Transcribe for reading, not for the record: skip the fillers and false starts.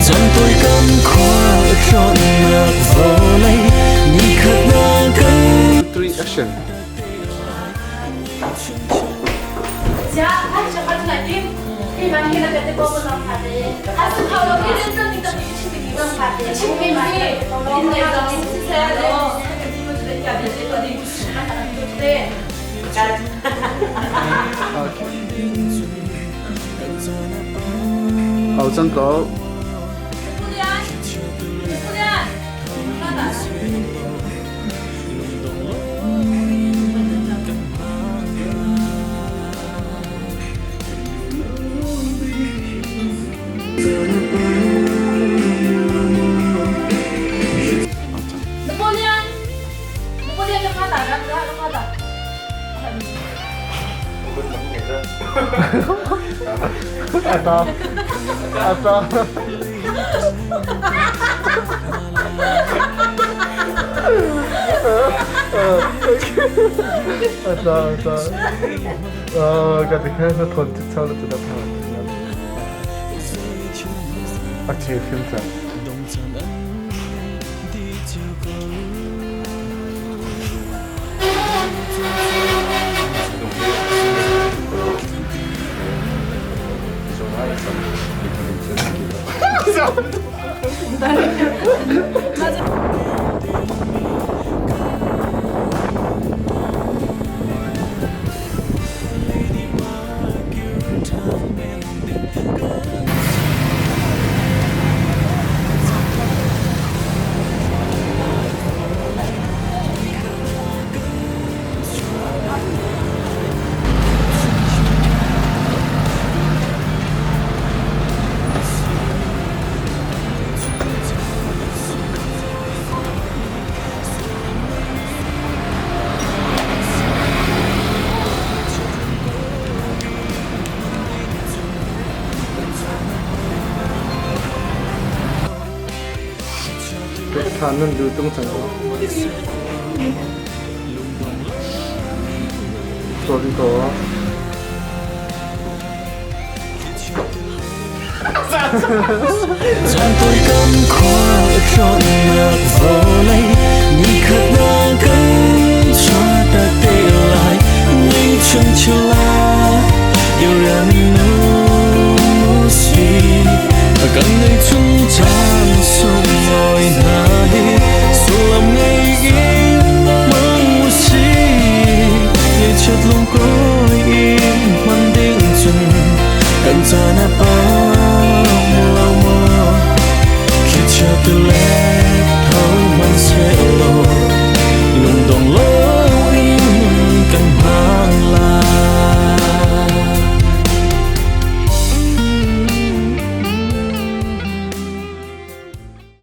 Zantoi kan khua hrawnnak vawlei nikhat na kan Three action. Au cang ko. Napoleon! Napoleon ka ta ka ka ta. Ata. Ata. Ata ata. Ka ti kha na thon chik chau na tu da pha. A che film cha. Than nan du tung cang ko. Sorry ko. Zantoi kan khua hrawnnak vawlei nikhat na kan chuata te lai ngei chung chula yoran nu si kan nei chung chan sung ngoi na.